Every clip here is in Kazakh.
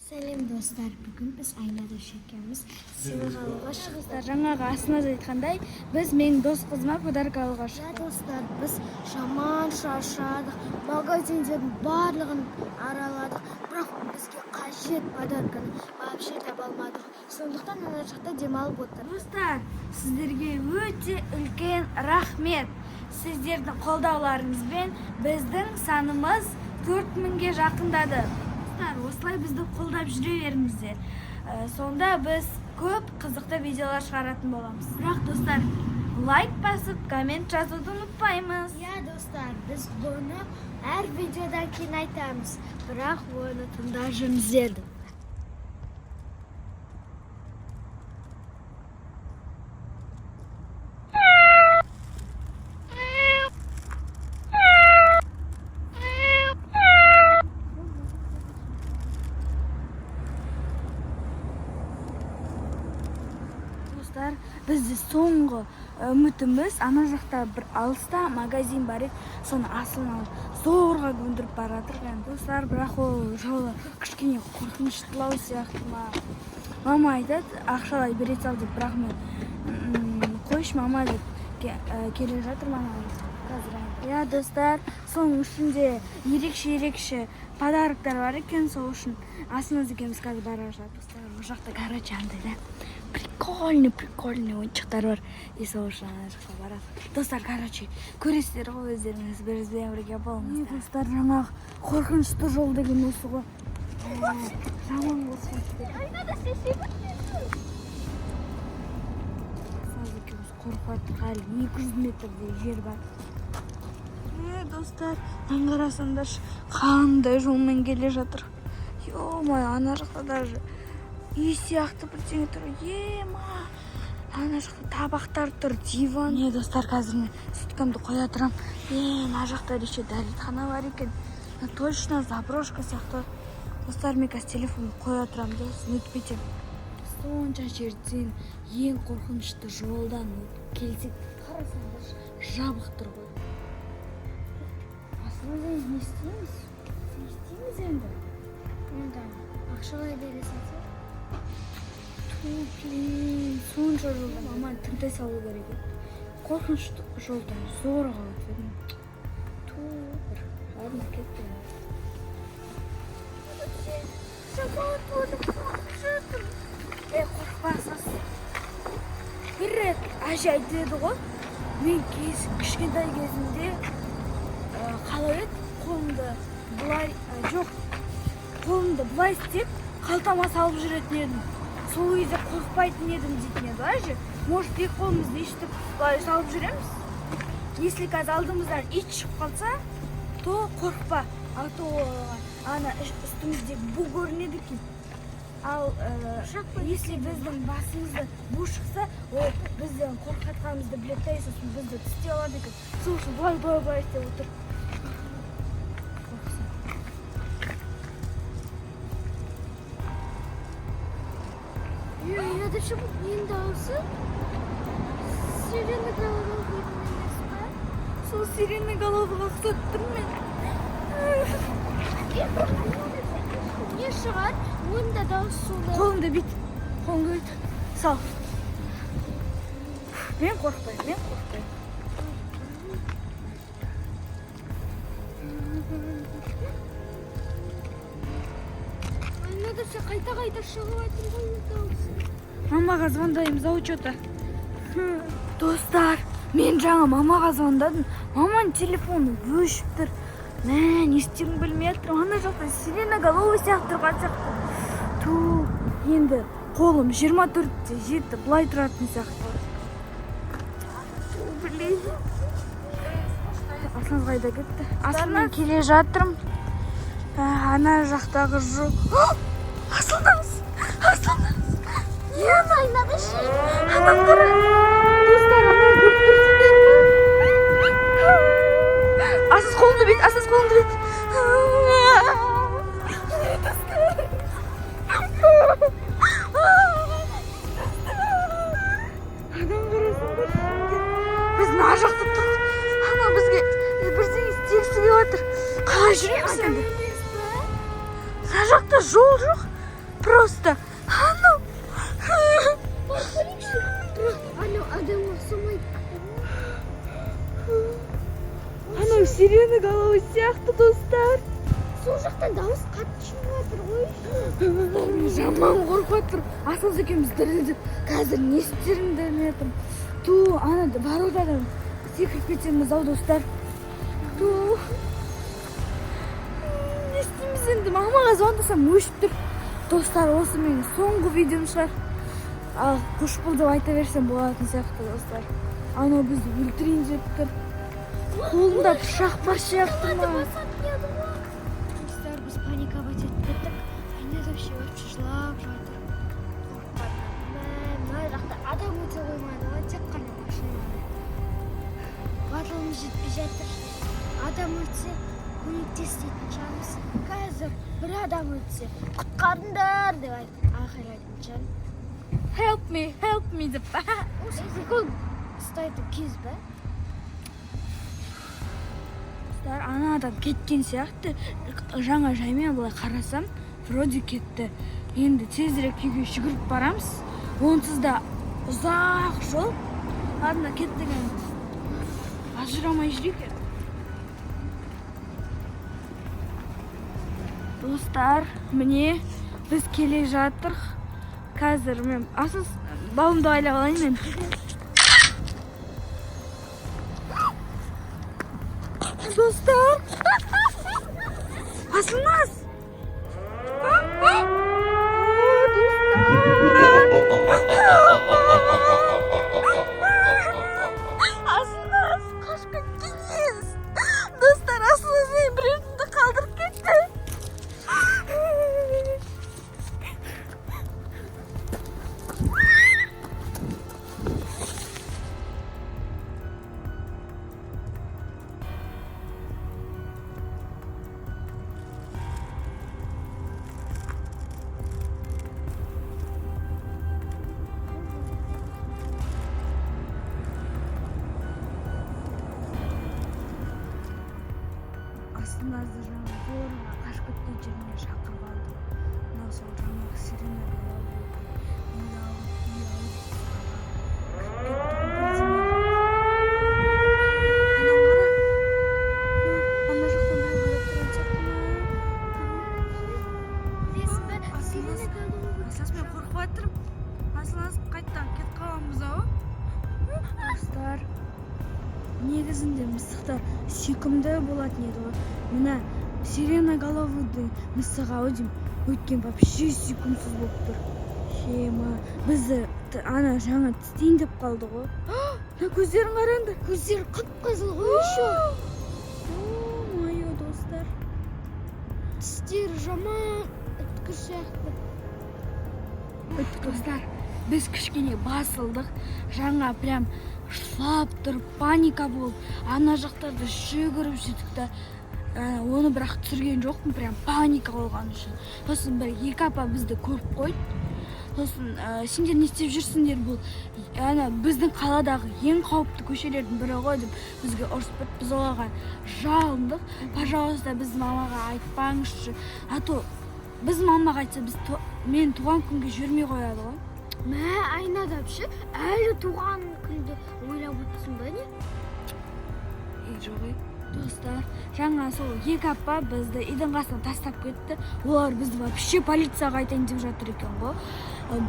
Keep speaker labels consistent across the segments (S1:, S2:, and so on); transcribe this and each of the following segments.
S1: Сәлем, достар! Бүгін біз Айнада екеуміз сыйлық алуға шықтық.
S2: Достар, жаңағы Асылназ айтқандай, біз менің дос қызыма подарок алуға
S1: Иә,
S2: шықтық.
S1: достар, біз жаман шаршадық, магазиндердің барлығын араладық, бірақ бізге қажет подарканы вообще таба алмадық. Сондықтан ана жақта демалып отырмыз.
S2: Достар, сіздерге өте үлкен рахмет. Сіздердің қолдауларыңызбен біздің санымыз 4000-ге жақындады. Достар, осылай бізді қолдап жүре беріңіздер. Сонда біз көп қызықты видеолар шығаратын боламыз. Бірақ, достар, лайк басып, коммент жазуды ұмытпаймыз.
S1: Иә, достар, біз бұны әр видеодан кейін айтамыз, бірақ оны тыңдап жүрміз еді.
S2: Достар, бізде соңғы үмітіміз ана жақта бір алыста магазин бар еді, соны Асылын зорға көндіріп бара жатыр енді. Достар, бірақ ол жолы кішкене қорқыныштылау сияқты ма. Мама айтады, ақшалай бере сал деп, бірақ мен қойшы, мама, деп келе жатырмын ана қазір. Иә, достар, соның ішінде ерекше ерекше подароктар бар екен, сол үшін Асылназ екеуміз қазір бара жатырмыз. Достар, ол жақта, короче, андай да прикольный прикольный ойыншықтар бар, и сол үшін ана жаққа барады. Достар, короче, көресіздер ғой өздеріңіз, бізбен бірге болыңыздар. Достар, жаңағы қорқынышты жол деген осы ғой. Жаман қорқынышты. Асылназ екеуміз қорқып жатырмық, әлі 200 метрдей жер бар. Достар, мынаны қарасаңдаршы, қандай жолмен келе жатыр. Ё-моё, ана жақта даже үй сияқты бірдеңе тұр. Ема, ана жақта табақтар тұр, диван. Не, достар, қазір мен сөткамды қоя тұрамын. Мына жақта еще дәретхана бар екен. Мына точно заброшка сияқты. Достар, мен қазір телефонды қоя тұрамын да, сосын өтіп кетемін. Сонша жерден, ең қорқынышты жолдан өтіп келсек, қарасаңдаршы, жабық тұр ғой. Асылында не істейміз, не істейміз енді?
S1: Онда ақшалай бере салса.
S2: Ту, блин, сонша жолдан маманы тыңдай салу керек еді. Қорқынышты жолдан зорға өтіп едім. Ту, бір ладно, кетті енді. Ей, қорықпасыз. Бір рет әже айтып еді ғой, мен кішкентай кезімде қалай еді, қолымды былай, жоқ, қолымды былай істеп қалтама салып жүретін едім, сол кезде қорықпайтын едім дейтін еді ғой әже. Может, екі қолымызды өйстіп былай салып жүреміз, если қазір алдымыздан ит шығып қалса, то қорықпа, а то ана үстіміздегі бу көрінеді екен. Ал если біздің басымызда бу шықса, ол біздің қорқытқанымызды біледі да, и сосын бізді тістей алады екен. Сол үшін былай, былай, былай істеп отыр, қорықса.
S1: Е, шығып ненің дауысы? Сиреноголовый емес па?
S2: Сол сиреноголовыйға ұқсатып тұрмын мен.
S1: Не шығар? Оның да дауысы сондай.
S2: Қолыңды бүйт, қолыңды бүйт сал. Мен қорықпаймын, мен қорықпаймын.
S1: Айнада сен қайта қайта шығып жатыр ғой оның дауысы.
S2: Мамаға звондаймыз ау че то. Достар, мен жаңа мамаға звондадым, маманың телефоны өшіп тұр. Мә, не істерімді білмей жатырмын. Ана жақта сиреноголовый сияқты тұрған сияқты. Ту, енді қолым 24-те 7 былай тұратын сияқты. Ту, блин, Асылназ қайда кетті? Асылназ, келе жатырмын. Ана жақтағы жол. Асылназ, Асылназ!
S1: Ема, айнада ше.
S2: Ананы қара! Достар, ананы көріп тұрсыңдар ма? Асыз, қолыңды бүйт, Асыз, қолыңды бүйт. Достар. Адам, қарасаңдар. Біз мына жақта тұрдық. Ана бізге бірдеңе істегісі келіп жатыр. Қалай жүреміз енді? Мына жақта жол жоқ. Просто анау.
S1: Анау адамға ұқсамайды.
S2: Анау сиреноголовый сияқты, достар.
S1: Сол жақтан дауыс қатты шығып жатыр ғой.
S2: Мен жаман қорқып жатырмын. Асыл екеуміз дірілдеп, қазір не істерімді білмей жатырмын. Ту, ана воротадан секіріп кетеміз ау, достар. Ту, не істейміз енді? Мамаға звондасам, өшіп тұр. Достар, осы менің соңғы видеом шығар. Ал қош бол деп айта берсем болатын сияқты, достар. Анау бізді өлтірейін деп тұр. Қолында пышақ бар сияқты ма?
S1: Достар, біз паниковать етіп кеттік. Айна вообще вообще жылап жатыр. Қорыққаннан. Мә, мына жақта адам өте қоймады ғой, тек қана машина. Батылымыз жетпей жатыр. Адам өтсе, көмектес дейтін шығармыз. Қазір бір адам өтсе, құтқарыңдар деп айқайлайтын шығар.
S2: Help me, help me деп.
S1: Осы прикол ұстайтын кез ба?
S2: Достар, ана адам кеткен сияқты. Жаңа жаймен былай қарасам, вроде кетті. Енді тезірек үйге жүгіріп барамыз. Онсыз да ұзақ жол. Ладно, кеттік енді. Ажырамай жүрейік енді. Достар, міне, біз келе жатырық. Қазір мен Асыл бауымды байлап алайын мен. Достар! Асылназ! Достар! Асылназ қашып кеткен. Достар, Асылназ мені бір өзімді қалдырып кетті. Асылназды жаңа зорға қашып кеткен жеріне шақырып алдым. Мынау сол жаңағы сиреноголовый ұялып ұялып кіріп кетті ғой бірдеме. Анау қара. Ана жақтан біреу қарап тұрған сияқты ма?
S1: Білесің бе?
S2: Асылназ, Асылназ, мен қорқып жатырмын. Асылназ, қайтадан кетіп қаламыз ау. Достар, негізінде мысықтар сүйкімді болатын еді ғой. Мына сиреноголовыйдың мысығы ау деймін. Өйткені вообще сүйкімсіз болып тұр. Ема, бізді ана жаңа тістейін деп қалды ғой. Мына көздерін қараңдар.
S1: Көздері қып-қызыл ғой еще.
S2: Ё-моё, достар.
S1: Тістері жаман өткір сияқты.
S2: Достар, біз кішкене басылдық. Жаңа прям жылап тұрып, паника болып, ана жақтарда жүгіріп жүрдік та. Оны бірақ түсірген жоқпын, прям паника болған үшін. Сосын бір екі апа бізді көріп қойды. Сосын сендер не істеп жүрсіңдер, бұл ана біздің қаладағы ең қауіпті көшелердің бірі ғой деп бізге ұрысып кетті. Біз оларға жалындық: пожалуйста, біздің мамаға айтпаңызшы, а то біз мамаға айтса, біз мен туған күнге жібермей қояды ғой.
S1: Мә, Айнада ше, әлі туған күнді ойлап отырсың ба, не?
S2: Ей, жоқ, ей. Достар, жаңа сол екі апа бізді үйдің қасына тастап кетті. Олар бізді вообще полицияға айтайын деп жатыр екен ғой.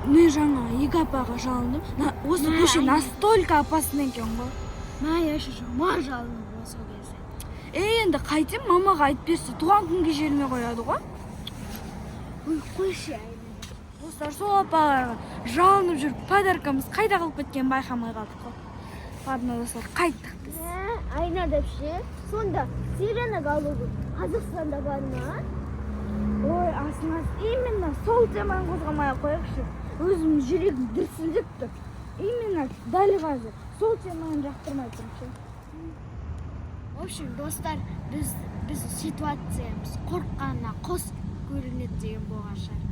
S2: Мен жаңа екі апаға жалындым. Осы
S1: Мә,
S2: көше
S1: Айна.
S2: настолько опасный екен ғой.
S1: Мә, я еще жаман жалындым ғой сол кезде.
S2: Ей, енді қайтем, мамаға айтып берсе, туған күнге жібермей қояды ғой.
S1: Ой, қойшы, Айна.
S2: Достар, сол апаларға жалынып жүріп, подаркамыз қайда қалып кеткенін байқамай қалдық қой. Ладно, достар, қайттық біз.
S1: Мә, Айнада ше, сонда сиреноголовый Қазақстанда бар ма?
S2: Ой, Асылназ, именно сол теманы қозғамай ақ қояйықшы. Өзім жүрегім дүрсілдеп тұр. Именно дәл қазір сол теманы жақтырмай тұрмын ше.
S1: В общем, достар, біз ситуациямыз қорыққанына қос көрінеді деген болған шығар.